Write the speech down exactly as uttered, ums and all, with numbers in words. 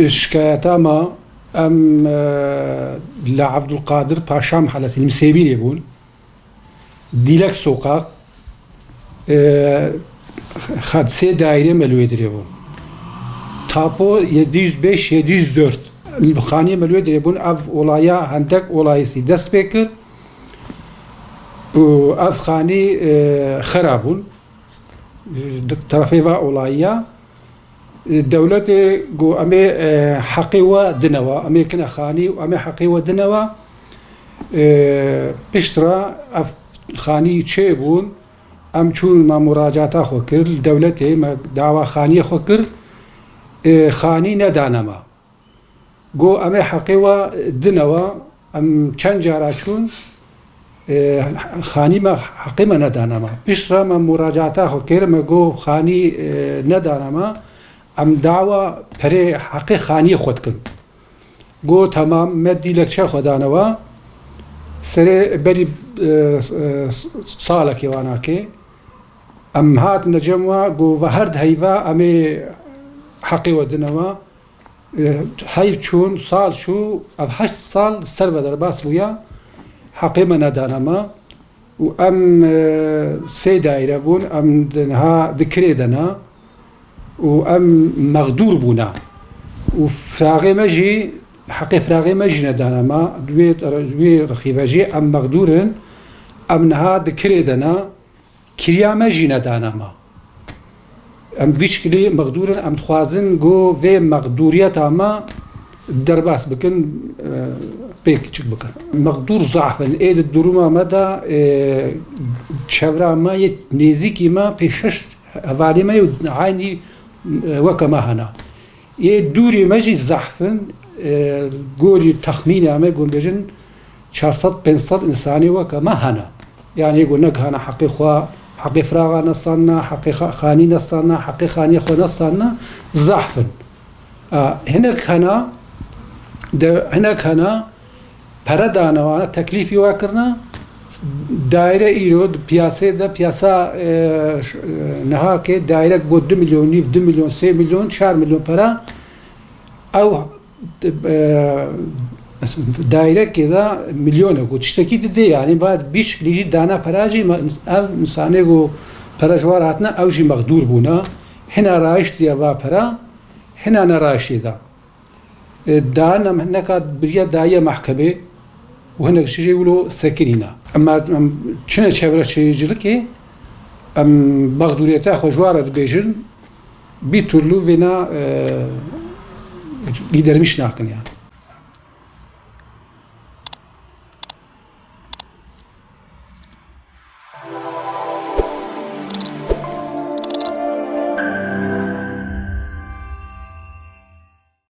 Şikayeta me, em, e, li Abdulkadir Paşa Mahallesî, li Misêbînê bûn. Dîlek Sokak, e, xet sê daîre me li wê dirê bûn. Tapo yedi yüz beş, yedi yüz dört. Xaniyê me li wê dirê bûn, ev olaya hendek olayî dest pê kir. Û ev xanî, e, xera bûn. Di terefê va olayiya, e, dewletê got, "Em ê, e, heqê we dine we, em ê kine xanî û em ê heqê we dine we." E, piştre ev xanî çêbûn, em çûn me muracata xwe kir, li dewletê me dawa xaniyê xwe kir, e, xanî nedane me. Got, "Em ê heqê we dine we." Em çend cara çûn, e, xanî me, heqê me nedane me. Piştre me muracata xwe kir, me got, "Xanî, e, nedane me. Em dawa perê heqê xaniyê xwe dikin." Got, "Temam." Me dilekçe xwe dane we. Serê berî, e, e, salekê wana kê. Em hatine cem we, got, "Ve her di heyva em ê heqê we dine we." E, heyv çûn, sal çû, ev heşt sal ser ve derbas bûya, heqê me nedane me. Û em, e, sê daîre bûn, em di niha di kirê de ne û em mexdûr bûne. Û firaxê me jî, heqê firaxê me jî nedane me. Di wê, di wê rixî ve jî em mexdûr in, em niha di kirê de ne. Kiriya me jî nedane me. Em vî şikilî mexdûr in, em dixwazin ku vê mexdûriyeta me derbas bikin, e, pêk çik bikin. Mexdûr zaf in. Ê di duruma me de, e, çevra me yê nêzîkî me pê şeş hevalê me yê eynî, e, weke me hene. Yê dûrî me jî zehf in, e, gorî texmîna me, ku bêjin çar sed pênc sed însanê weke me hene. Yanî, ku negihane heqê xwe, heqê firaxa nestanne, heqê xa-, xanî nestanne, heqê xaniyê xwe nestanne, zehf in. E, hinek hene, de, hinek hene, pere dane wana, teklîfî we kirine. Daîre îro di piyasê de, piyasa, e, ş-, e, niha ke daîrek bo du milyon nîv, du milyon, sê milyon, çar milyon pere. Ew, e, daîrekê de milyonek û tiştekî didê, yanî, ba bî şiklî jî dana pera jî, me, ev însanê ku pere ji wan hatine, ew jî mexdûr bûne. Hina rayiştiye va pera, hina nerayiştê de. E, da ne, neka biriya daye mahkemê û hinek ji jê wilo sekinîne. Em, em çine çevreşehîcilikê, em mexdûriyeta xwe ji wan re dibêjin, bî türlü vêna, e, gidermiş nakin yani.